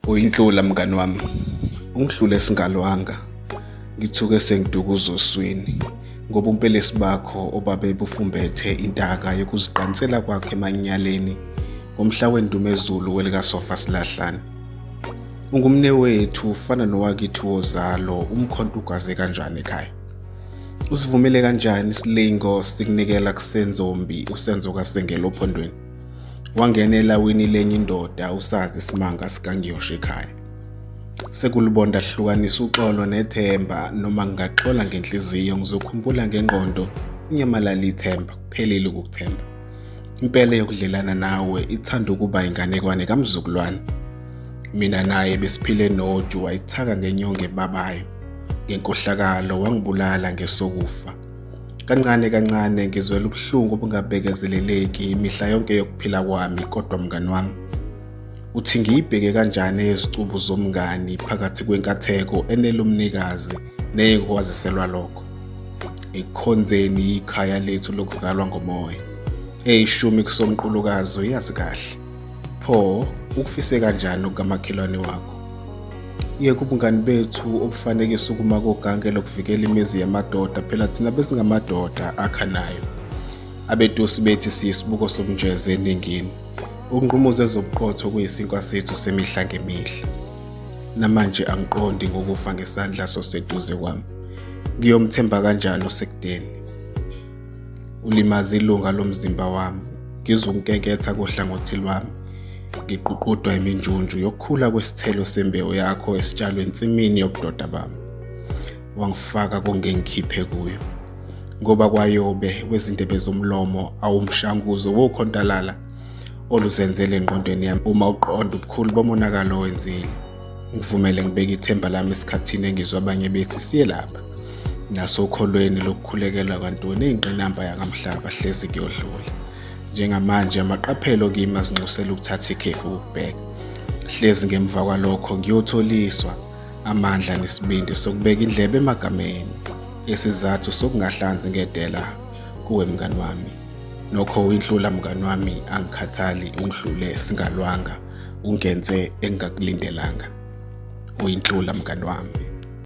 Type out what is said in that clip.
Uyinhlula mngani wami. Ungihlule singalwanga. Ngithuke sengidukuza oswini ngoba umpelesi bakho obabe bufumbethe intaka yokuziqansela kwakhe emanyaleni ngomhla wendumezulu welikasofa silahlane. Ungumne wethu ufana nowakithi wozalo umkhonto ugaze kanjani ekhaya. Usivumele kanjani isilingo sikunikela kuSenzombi uSenzo kaSengelo ophondweni. Wangena elawini lenye indoda usazi isimanga sikangiyosha ekhaya. Sekulubonda hlukanisa uxolo nethemba noma ngingaxola ngenhliziyo ngizokhumbula ngengqondo unyamalala ithemba kuphelile ukukuthemba. Impela yokudlelana nawe ithanda ukuba inganekwane kamzukulwane. Mina naye besiphile noju wayithaka ngenyongo ebabayo. Ngenkohlakalo wangibulala ngesokufa. Kancane kancane ngizwela ubuhlungu obungabekezeleleki imihla yonke yokuphila kwami kodwa mngani wami. Uthi ngiyibheke kanjani eyezicubu zomngani phakathi kwenkatheko enele umnikazi neyekwaziselwa lokho. Ekukhonzeni ikhaya lethu lokuzalwa ngomoya. Eyishumi kusomqulukazi uyazi kahle. Pho ukufise kanjani okukamakhelwane wakho? Yeka ubungani bethu obufanekisa ukuma kogange lokuvikela imizi yamadoda phela thina besingamadoda akhanayo. Abetusi bethi siyisibuko somnjeze eningini. Ukunqumuza ezobuqotho kuyisinkwa sethu semihla ngemihla. Namanje angiqondi ngokufa ngesandla soseduze kwami. Ngiyomthemba kanjani osekudeni? Ulimaze ilunga lomzimba wami. Ngizwa ukunkenketha kohlangothi lwami. Ngiququdwa iminjunju yokukhula kwesithelo sembewu yakho esitshalwe ensimini yobudoda bami. Wangifaka kongengikhiphe kuyo. Ngoba kwayobe wezindebe zomlomo awumshanguzo wokhontalala oluzenzele engqondweni yami uma uqonda ubukhulu bomonakalo owenzile. Ngivumele ngibeke ithemba lami esikhathini engizwa abanye bethi siye lapha nasokholweni lokukhulekela kantoni eyingqinamba yakamhlaba hlezi kuyodlula. Njengamanje amaqaphelo kimi azinxusela ukuthatha ikhefu ukubheka. Hlezi ngemva kwalokho ngiyotholiswa amandla nesibindi sokubeka indlebe emagameni esizathu sokungahlanzi ngedela kuwe mngani wami. Nokho uyinhlula mngani wami angikhathali ungihlule singalwanga ungenze engingakulindelanga. Uyinhlula mngani wami.